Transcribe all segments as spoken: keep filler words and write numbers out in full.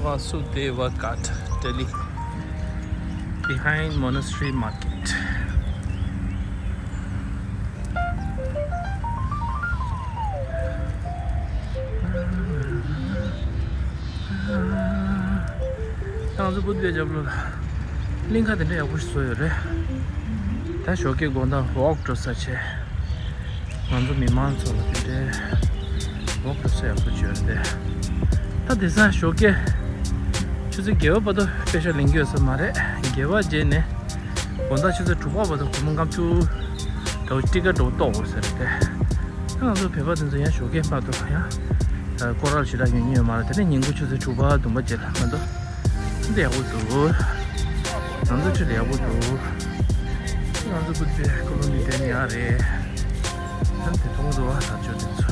Vasudeva Ghat, Delhi, behind Monastery Market. ང་ཚོ་བུད་པའི་རྒྱབ་ལོགས་ལ་གླིང་ག་དེ་འདྲ་ཡག་པོ་ཞིག་བཟོས་ཡོད་རེད། ད་ཞོགས་ཀས་དགོང་དག་ཝོག་འགྲོ་ས་བྱས། ང་ཚོ་མི་མང་ཚོ་ལ་དེ་འདྲའི་ཝོག་འགྲོ་ས་ཡག་པོ་བྱོས་རེད། ད་དེང་སང་ཞོགས་ཀས་ཆུ་ཚོད་བརྒྱད་པ་བར་དུ་པེ་ཤ་ལེན་གྱི་ཡོད་ས་མ་རེད། བརྒྱད་པ་རྗེས་ནས་དགོང་དག་ཆུ་ཚོད་དྲུག་པ་བར་དུ་སྒོར་མོ་ལྔ་བཅུ་འདྲ་བོ་ཊི་ཀེཊ་འདྲ་བོ་གཏོང་དགོས་ས་རེད་དེ། ད་ང་ཚོ་བོད་པ་དེ་ཚོ་ཡང་ཞོགས་ཀས་མ་གཏོགས་ཡང་སྐོར་ར་ཞེ་དྲག་ཡོང་མྱོང་ཡོད་མ་རེད། དེ་ནས་ཉིན་གུང་ཆུ་ཚོད་དྲུག་པ་བདུན་པ་རྗེས་ལ་མ་གཏོགས། འདི་ཡག་པོ་འདུག་ང་ཚོ་ཁྲིད་ཡག་པོ་འདུག་ང་ཚོ་བུད་པའི་ཀོ་ལོ་ནི་དེ་ནི་ཡག་རེད། ཨ་ནི་དེ་མཐོང་འདུག་བ། ད་ཅོ་དེ་ཚོ་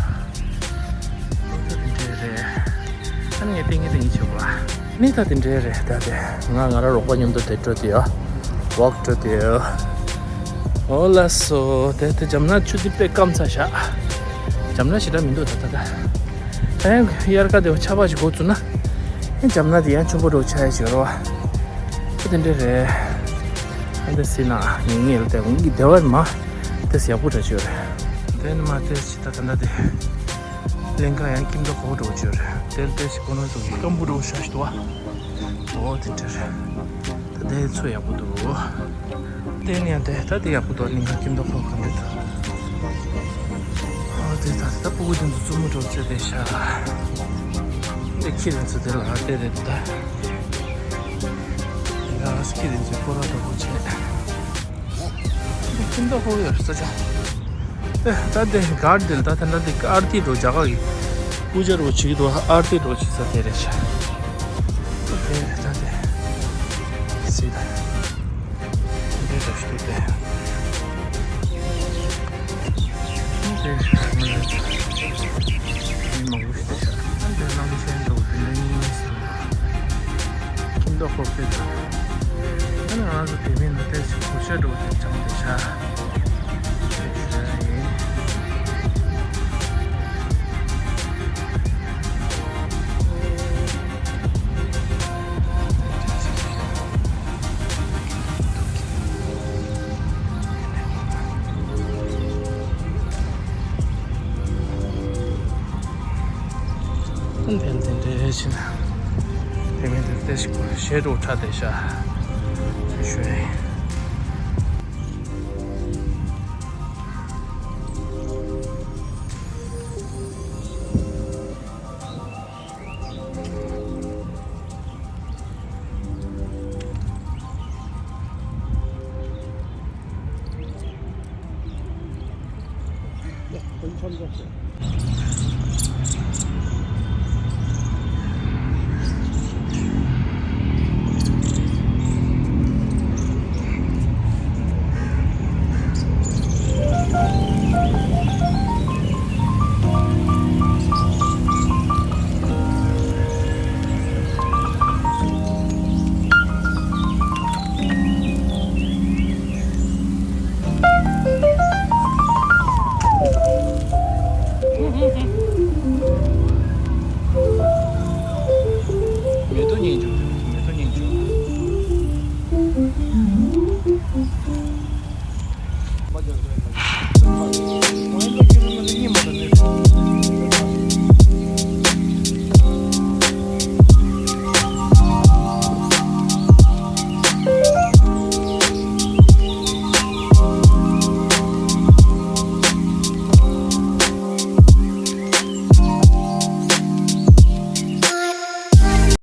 ཨོ་ད་དེ་འདྲས་རེད། ཨ་ནི་ངས་ཏིང་ངེ་ཏིང་ངེ་བྱེད་དགོས་ཨ། ནི་ད་དེ་འདྲས་རེད། ད་དེ་ང་ང་རང་རོགས་པ་མཉམ་དུ་དེ་འགྲོ་དེ་ཡོད། ཝོག་འགྲོ་དེ་ཡོད། ཨོ་ལགས་སོ། དེ་དེ་འཇམ་ནག་ཆུ་དེ་དཔེ་སྐམ་ཚ་ཤག་འཇམ་ནག་ཞེ་དྲག་མི་འདུག་ད་ད་ད། ཨེ་དབྱར་ཁ་དེ་ཆར་པ་ཞིག་འགོ་བཙུགས་ན་ཨེ་འཇམ་ནག་དེ་ཡང་ཆུ་བུར་འདྲ་བོ་ཆགས་ཡ་ཞིག་ཡོད་རེད་བ། ཨེ་དེ་འདྲས་རེད། ཨེ་འདི་སྲིད་ན་ངེད་ངེད་ལ་དེ་ངེད་ཀྱི་བདེ་བ་མ་དེ་ཡག་པོ་འདྲ་ཞིག་ཡོད་རེད། དེ་ནི་མ་དེ་ཞིག་ད་ད་ད་དེ་གླིང་ག་ཡང་ཁྱིམ་ཐོག་ཁོག་འདྲ་བོ་ཅིག་ཡོད་རེད། དེར་དེ་ཞིག་ཁོ་ན་ཚོ་སྐམ་པོ་འདྲ་བོ་ཤ་ཞིག་འདུག་བ། ཨོ་དེ་འདྲས་རེད། ད་དེ་ཚོ་ཡག་པོ་འདུག་དེ་ནས་ཡང་དེ་ད་དེ་ཡག་པོ་འདུག་གླིང་ག་ཁྱིམ་ཐོག་ཁོག་ག་འདྲ་འདུག་ཨོ་དེ་ད་ད་སྤུ་གུ་དེ་ཚོ་རྩུབ་མོ་འདྲ་བོ་བྱས་བསྡད་ཤག་དེ་ཁྱི་དེ་ཚོ་དེ་ལ་བལྟས་བསྡད་འདུག་ད་ཡ་ཁྱི་དེ་ཚོས་སྐོར་ར་འདྲ་བོ་བྱས། ཁྱིམ་ཐོག་ཁོག་ཡོད་རེད་ས་ཆ། ཨེ་ད་དེ་གར་དེ་ལ་ད་ད་ད་དེ་ཨར་ཏི་འདྲ་བོ་རྒྱ་གར་གྱི་པུ་ཇ་འདྲ་བོ་བྱེད་ཀྱི་འདུག་ཨར་ཏི་འདྲ་བོ་བྱེད་ས་དེ་རེད་ཤག་དེ་ད་དེ་སྲིད་ད། དེ་འདྲ་ཞིག་འདུག་སྟེ། དེ་ཞིག་མི་མང་པོ་ཞིག་བསྡད་ཤག་ཨ་འདི་གླང་ཆེན་འདུག་དེ་འདྲ་གཉིས་འདུག་ཁྱིམ་ཐོག་ཁོག་དེ་དང་། ཨ་ནི་ང་ཚོ་བོད་མི་ནང་བསྡད་ཞིག་གུ་ཤ་འདྲ་བོ་དེ་བཅངས་བསྡད་ཤག་དེ་འདྲ་ཡིན། ཨན་ཕན་དེ་འདྲའི་ཕྱིན། དེ་མིན་དེ་ལྟ་ཞིག་པོ་ཞེ་དྲག་ཁྲ་དེ་ཤ། ཞུ་ཞུ་རེད།